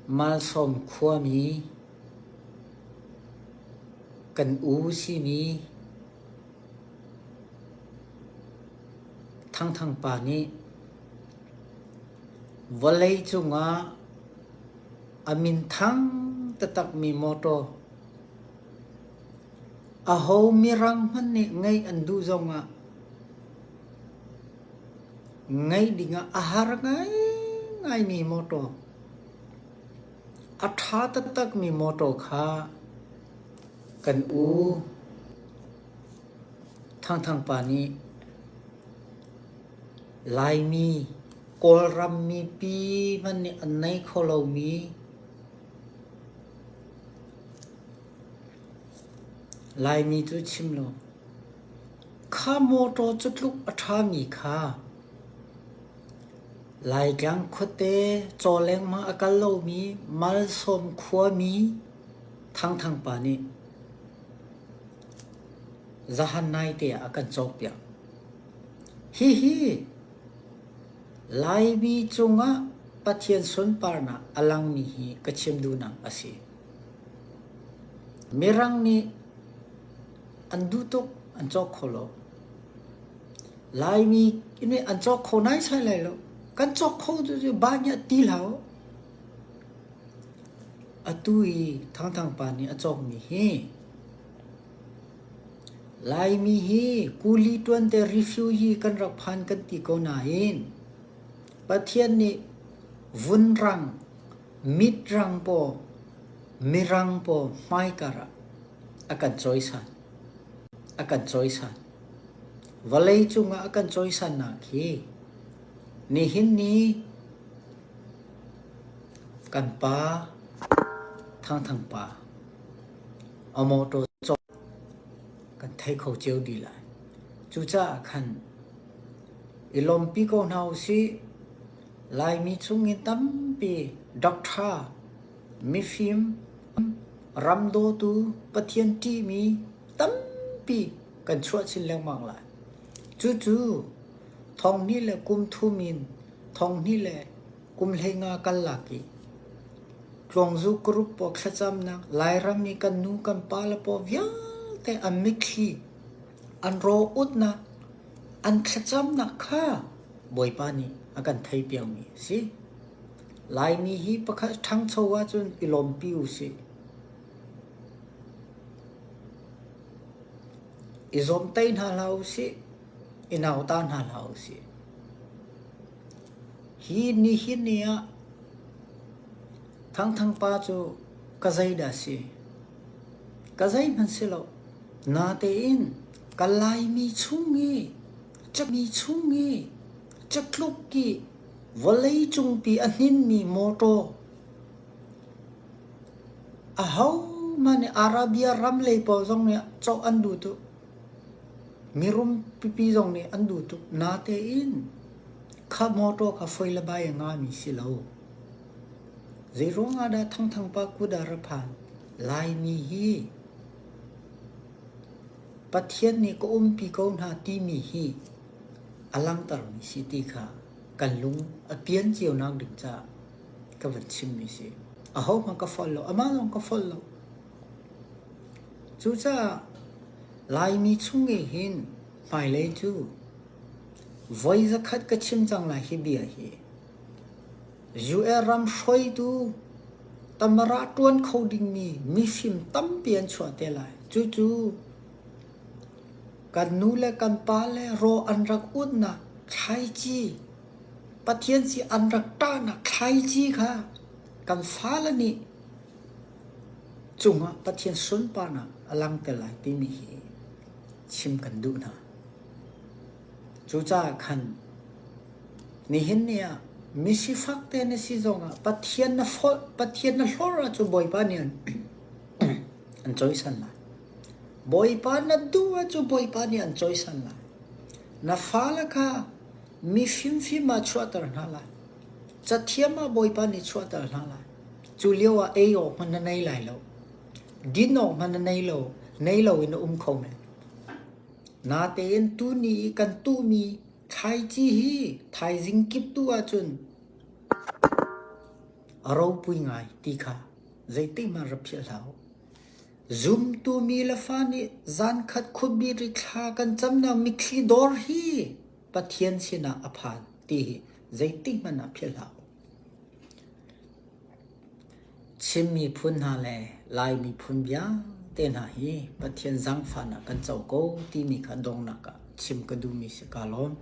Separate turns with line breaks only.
Malsawm khuami kan u simi Thangthang pa nih vawlei cungah a minthang taktakmi mawṭaw aho mirang hmanh nih ngeih an duh zongah ngeih dingah a har ngaingaimi mawṭaw a ṭha taktakmi mawṭaw kha kan u Thangthang pa nih Laimi Kawlram mipi hmanh nih an nei kho lomi Laimi cu chim lo kha mawṭaw cu tluk a ṭhami kha Laitlang khuate caw lengmang a kal lomi Malsawm khuami Thangthang pa nih zahan naite ah a kan cawkpiak. Hihi Laimi cungah Pathian sunparnak a langmi hi ka chim duhnak a si. Mirang nih an duh tuk, an cawk kho lo. Laimi nih an cawk kho naisai lai lo. Kan cawk kho cu ba nih ti hlah u. Atu i Thangthang pa nih a cawkmi hi Laimi hi kuli ṭuan te refugee kan rak phan kan ti ko nain Pathian nih vunrang, mitrang paw, mirang paw hmaikar ah a kan cawisan. A kan cawisan. Vawlei cungah a kan cawisannak hi nihin ni kan pa Thangthang pa a mawṭaw cawk kan thei kho cio dih lai. Cucaah khan i lawmpi ko hna usih. Laimi chung in tampi doctor, mifim, ram dawtu, Pathian ṭihmi tampi kan chuah chin lengmang lai. Cucu thonghnih le kum thum in thonghnih le kum 15 kal lak i Tluangzu group pawl thlacamnak Lairam i kan nu kan pa le pawl vialte an mitthli an raw utnak an thlacamnak kha Bawipa nih a kan theipiakmi a si. Laimi hi pakhat ṭhangcho ahcun i lawmpi u sih. I zawmtai hna hlah u sih, i nauta hna hlah u sih. Hi nihin ni ah Thangthang pa cu ka zeidah si? Ka zeihmanh si lo. Natein ka Laimi chung i cami chung i catluk i vawleicungpi a hninmi mawṭaw ahohmanh nih Arabia ram lei pawl zong nih cawk an duh tuk. Mirum pipi zong nih an duh tuk. Natein kha mawṭaw kha foi le bai a ngami si lo. Zeiruang ah dah Thangthang pa kut ah ra phan? Laimi hi Pathian nih ka umpi ko hna timi hi a langhtermi si ti kha kan lung a pian cionak ding caah ka van chimmi si. Ahohmanh ka folh lo, amah zong ka folh lo. Cucaah Laimi chung i hin hmailei cu voi zakhat ka chim cang lai hi bia hi. US ram hruaitu tamara ṭuan kho dingmi mifim tampi an chuah te lai. Cucu kan nu le kan pa le raw an rak utnak thlaici Pathian si an rak ṭahnak thlaici kha kan fale nih cungah Pathian sunparnak a lang te lai timi hi chim kan duh hna. Cucaah khan nihin ni ah misifak te na si zongah Pathian na folh, Pathian na hlorh ahcun Bawipa nih an, an cawisan lai. Bawipa na duh ahcun Bawipa nih an cawisan lai. Na fale kha mi fimfim ah chuahter hna lai. Cathiam ah Bawipa nih chuahter hna lai. Cu lio ah ei awk hmanh na nei lai lo. Din awk hmanh na nei lo. Nei lo in na um kho men. Natein tuni i kan tuhmi thlaici hi thaizing kip tu ahcun A ropui ngai ti kha zeitihmanh ra philh hlah u. Zumtu mi le fa nih zankhat khuabi ri thla kan camnak mitthli dawr hi Pathian sinah a phan ti hi zeitihmanh ah philh hlah u. Chin miphun hna le Lai miphun vialte hna hi Pathian zaangfahnak kan co ko timi kha donghnak ah chim ka duhmi si. Kaa lawm.